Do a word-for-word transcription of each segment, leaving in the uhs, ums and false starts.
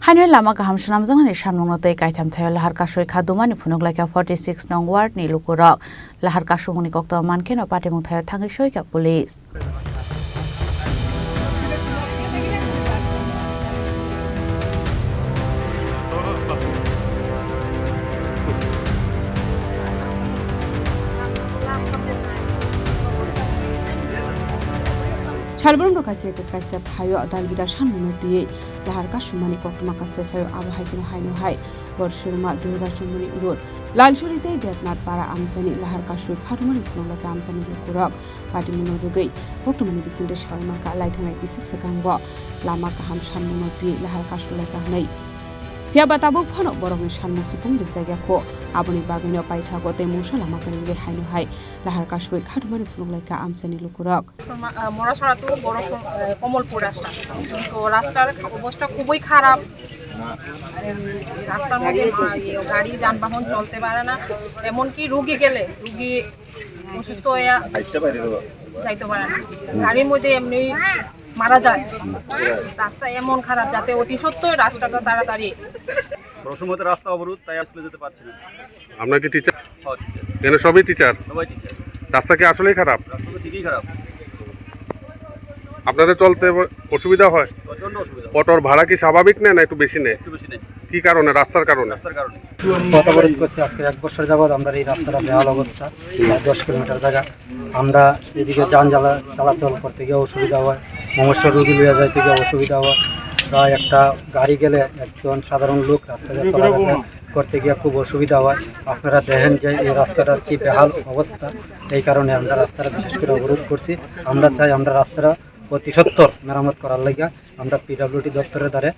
Haino lama kaham swnamjaknani samungno tei kaitham thaio lahar kasui kha dumani phunuk laikha forty six nong ward ni lukurok. Lahar kasumungni koktwma mankhe no patimung thaio thangwi soikha police. Salbrum rok kaisa kaisa thaio dal bidal sanmungno twiwi lahar kasumani koktwma kasui phaio, abo hai kheno haino hai Borsurma Durga Chumuni Road, Lalsuri tei Devnath Para amchaini lahar kasui kha dumani phunuk laikha amchaini lukurok. Patimungno rwgwi koktwmani bisingtwi sawi mankha, laithangnai kisa swkangbo lama kaham sanmungno twiwi lahar kasulaikha hwnwi. Phiyaba tabuk phano borokni sanmung supung rijak ya kho, aboni bagwino paithago tei mungsa lama kwrwngwi haino hai lahar kasui kha dumani phunuk laikha amchaini lukurok. Mora-, আহ, মরাছড়া টু বড় সম-, আহ, কমলপুর রাস্তা। তো রাস্তার খা-, অবস্থা খুবই খারাপ। উম, রাস্তার মধ্যে মা-, ইয়ে, গাড়ি যানবাহন চলতে পারে না, এমনকি রুগী গেলে রুগী অসুস্থ হয়ে যাইতে পারে না। গাড়ির মধ্যে এমনি মারা যায়। রাস্তা এমন খারাপ, যাতে অতি সত্বর রাস্তাটা তাড়াতাড়ি। বড় সময় তো রাস্তা অবরোধ, তাই স্কুলে যেতে পারছি না। আপনার কি টিচার? হ্যাঁ, টিচার। এখানে সবই টিচার? সবাই টিচার। রাস্তা কি আসলেই খারাপ? রাস্তা তো ঠিকই খারাপ। আপনাদের চলতে অসুবিধা হয়? প্রচণ্ড অসুবিধা। অটোর ভাড়া কি স্বাভাবিক নেয় না একটু বেশি নেয়? একটু বেশি নেয়। কি কারণে? রাস্তার কারণে? রাস্তার কারণে। পথ অবরোধ করছে আজকে এক বছর যাবত। আমরা এই রাস্তাটা বেহাল অবস্থা, প্রায় দশ কিলোমিটার জায়গা। আমরা এদিকে যান জ্বালা-, চলাচল করতে গিয়ে অসুবিধা হয়, মনুষ্য রুগী লইয়া যাইতে গিয়ে অসুবিধা হয়। প্রায় একটা গাড়ি গেলে একজন সাধারণ লোক রাস্তায় চলাফেরা করতে গিয়ে খুব অসুবিধা হয়। আপনারা দেখেন যে এই রাস্তাটার কি বেহাল অবস্থা, এই কারণে আমরা রাস্তাটা বিশেষ করে অবরোধ করছি। আমরা চাই আমরা রাস্তাটা অতি সত্বর মেরামত করার লাগি আমরা পিডব্লিউডি দপ্তরের দ্বারে।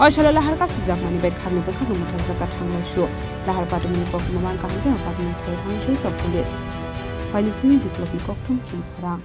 Oisalo lahar kasujakmani bai khakni bwkhakno mwthakjak kha thanglai su. Lahar patimungni koktwma mankha hwnkhe no patimung thai thang sui kha police. Paini simi Biplobni koktwma chini khorang.